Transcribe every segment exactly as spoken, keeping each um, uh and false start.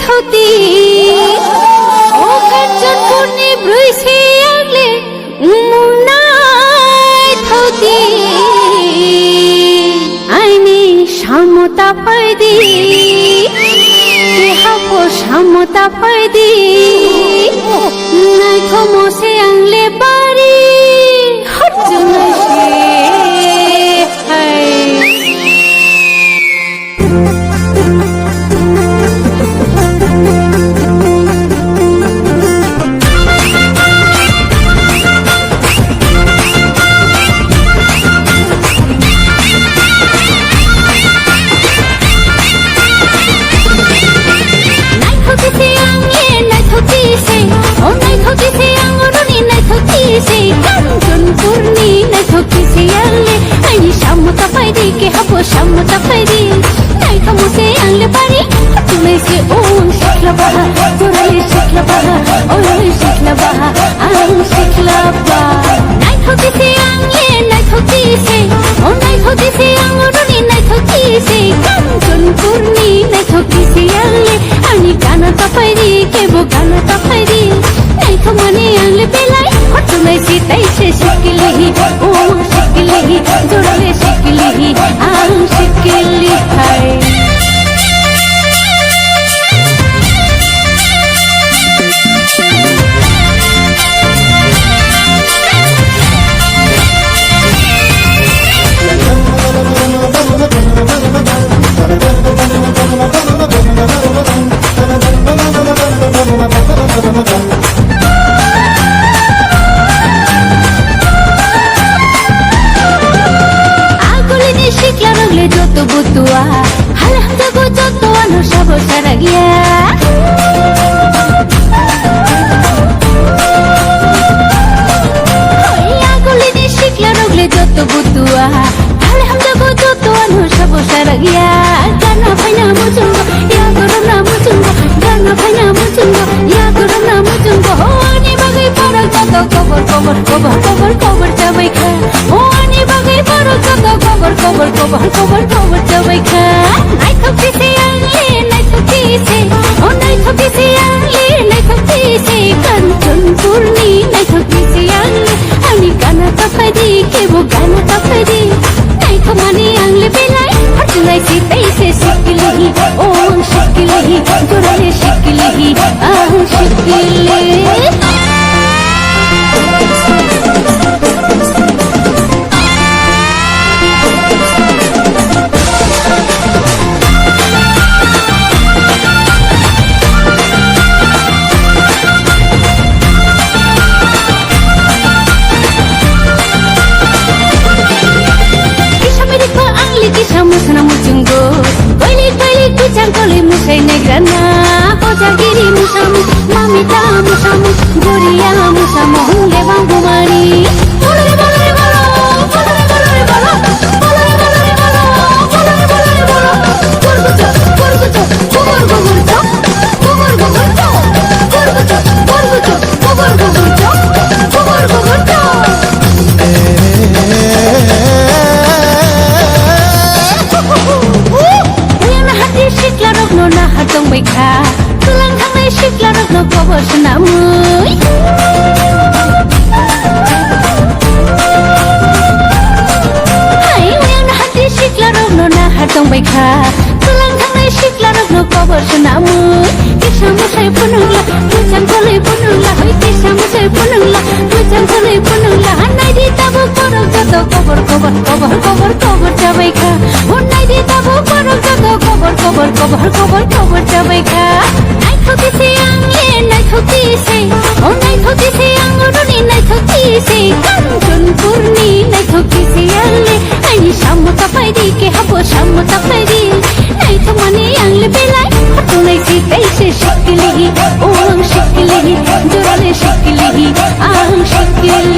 Thoti, o Kanchanpurni brwi se ang le umunai thoti. Aini samo ta phaidi, kehabo samo ta phaidi. Naithomo se ang le bari, hot junai se hai. Naithok khe se ang le naithok khe se, o naithok khe se ang roni naithok khe se, Kanchanpurni naithok khe se ang le, aini samo ta phaidi, kehabo samo ta phaidi. Naithomo se ang le bari, hatunai se o ang sikla baha, jorale sikla baha, o ang sikla baha, ang sikla baha. Naithok khe se ang le naithok khe se, o naithok khe se ang roni naithok khe se, Kanchanpurni naithok khe se ang le, ani gana ta phaidi, kebo gana ta phaidi. Naithokmani ang le belai, hot junai se tai se sikili hi, o sikili hi, jorale sikili hi, ang sikili hai. Agulini siklarok le joto butua, hal hamjago joto ano sabo saragya. Hoi agulini siklarok le joto butua, hal hamjago joto ano sabo saragya. Gana phaina muchungo, ya goromna muchungo, gana phaina muchungo, ya goromna muchungo. Ho ani bagwi borok joto kobor, kobor, kobor, kobor, kobor chabai kha. O ani bagwi borok joto kobor, kobor, kobor, kobor, kobor chabai kha. Naithok khe se ang le naithok khe se, o naithok khe se ang le naithok khe se, Kanchanpurni naithok khe se ang le. Ani gana ta phaidi, kebo gana ta phaidi. Naithokmani ang le belai, hot junai se tai se sikili hi, o ang sikili hi, jorale sikili hi, ang sikili. Kisa mirikho ang le kisa musana muchungo, koilik koilik kichang koloi musai negrana, hojagiri musamu, mamita musamu, goriya musamu, hungle bang bumani. Bolore bolore bolo, bolore bolore bolo, bolore bolore bolo, bolore bolore bolo. Gurgucho, gurgucho, gubur gubur cho, gubur gubur cho, gurgucho, gurgucho, gubur gubur cho, gubur gubur cho. Uyana hati siklarokno naha tongbai kha. Kwlang thangnai siklarokno kobor swnamwi. Hai, uyang hati siklarokno naha tongbai kha. Kwlang thangnai siklarokno kobor swnamwi. Kisa musai phunukla, bwchang koloi phunukla, hoi kisa musai phunukla, bwchang koloi phunukla. Naidi tabuk borok joto kobor, kobor, kobor, kobor, kobor chabai kha. Hon naidi tabuk borok joto kobor, kobor, kobor, kobor, kobor chabai kha. Naithok khe se ang le naithok khe se, o naithok khe se ang roni naithok khe se, Kanchanpurni naithok khe se ang le, aini samo ta phaidi, kehabo samo ta phaidi. Naithokmani ang le belai, hot junai se tai se sikili hi, o ang sikili hi, jorale sikili hi, ang sikili,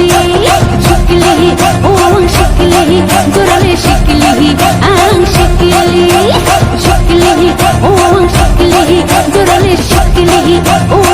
sikili hi, o ang sikili hi, jorale sikili hi, ang sikili. Shikilihi, oh, shikilihi, jorale shikilihi, oh,